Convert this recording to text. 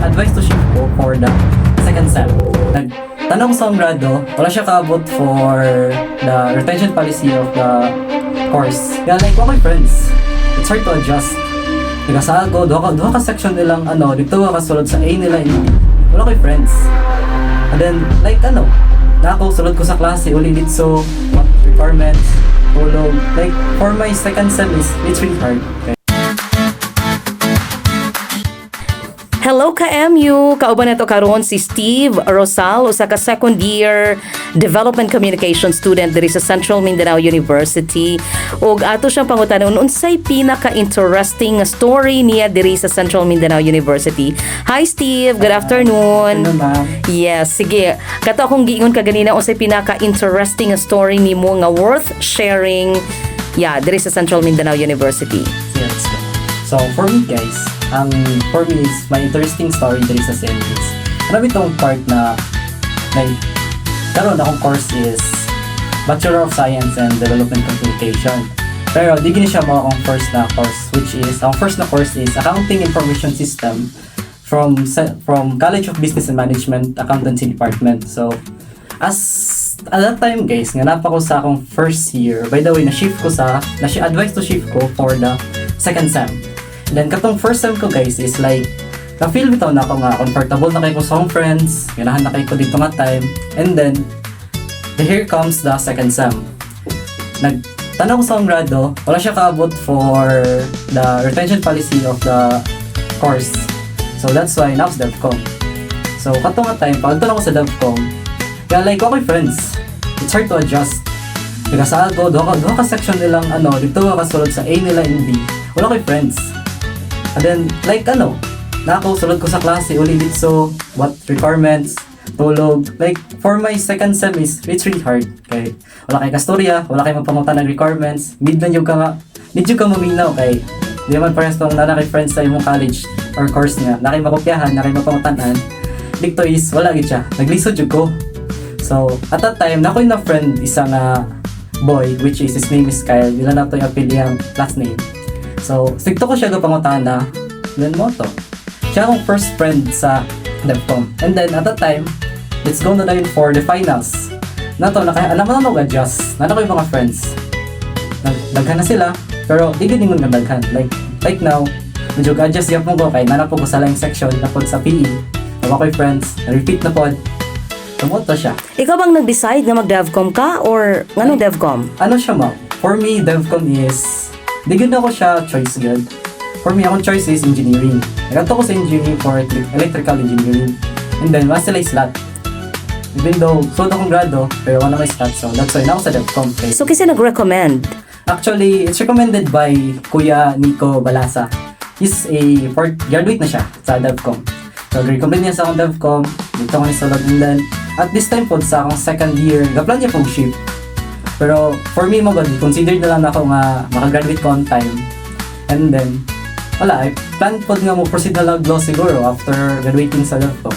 Na advice to shift ko for the second sem. Nagtanong ko sa akong grado, wala siya kaabot for the retention policy of the course. Kaya like, wala ko'y friends. It's hard to adjust. Nagasago, duha ka section nilang ano, dito ka sulod sa A nila and B. Wala ko'y friends. And then, like ano, na ako, sulod ko sa klase, uli dito, what requirements, tulog. Like, for my second sem is, it's really hard. Okay. Hello ka-MU! Kauban nato karon si Steve Rosal, usa ka second year Development Communication student diri sa Central Mindanao University. Ug ato siyang pangutanon unsay pinaka-interesting nga story niya diri sa Central Mindanao University. Hi Steve, good afternoon. Ano, ma'am? Yes, sige. Kato akong giingon kaganina unsay pinaka-interesting nga story nimo nga worth sharing, yeah, diri sa Central Mindanao University. Yes. So, for me guys, ang for me is my interesting story diri sa CMU is, ano itong part na, like, karon akong course is Bachelor of Science and Development Communication. Pero di gini siya mao akong first na course, which is, ang first na course is Accounting Information System from College of Business and Management Accountancy Department. So, as at that time guys, nga napa ko sa akong first year. By the way, na-shift ko sa, na advice to shift ko for the second sem. And then katong first sem ko guys is like, na-feel bitaw na ako nga comfortable na kay ko sa akong friends, ganahan na kay ko dito nga time. And then, here comes the second sem. Nagtanong ko sa akong grado, wala siya kaabot for the retention policy of the course. So that's why naa sa DevCom. So kato nga time, pag ako sa DevCom, kaya like ako friends. It's hard to adjust. Nagasago, duha ka section nilang ano, dito ka sulod sa A nila and B. Wala ko'y friends. And then, like ano, na ako, sulod ko sa klase, uli dito, what requirements, tulog. Like, for my second sem is, it's really hard. Kay, wala kay kastorya, wala kay magpangutan ng requirements, need na yung ka nga, need yung ka maminaw kay, di naman parehas tong naa kay friends sa imong college or course nga, na kay makopyahan, na kay mapangutanan. Dito is, wala gid siya. Naglisod jud ko. So, at that time, nakoy na friend isa nga boy, which is his name is Kyle. Di na nato i-appeal yung last name. So, sigto ko siya pangutana, then mo to. Siya akong first friend sa DevCom. And then, at that time, let's go na din for the finals. Nato, naka, alam mo na mag-adjust. Nana ko yung mga friends. Daghan na sila, pero di gid ingon nga daghan. Like now, medyo adjust gyapon ko kay nana po ko sa laing section na pod sa PE. Nawa ko'y friends, na-repeat na pod. Tumoto siya. Ikaw bang nag-decide nga mag-DevCom ka or nganong DevCom? Ano siya, ma'am? For me, DevCom is, di gud ako siya choice gud. For me, akong choice is engineering. Nagadto ko sa engineering for electrical engineering. And then, wala sila slot. Even though, sold akong grado, pero wala may slot. So, that's why na ako sa DevCom. Okay. So kasi nag-recommend. Actually, it's recommended by Kuya Nico Balasa. He's a fourth graduate na siya sa DevCom. So, recommend niya sa akong DevCom. Dito ko ni sulod. And then, at this time po, sa akong second year, gaplan niya pong shift. Pero, for me, mo god, consider na lang ako nga makagraduate ko on time. And then, wala, I plan po nga mo proceed na lang law siguro after graduating sa DevCom.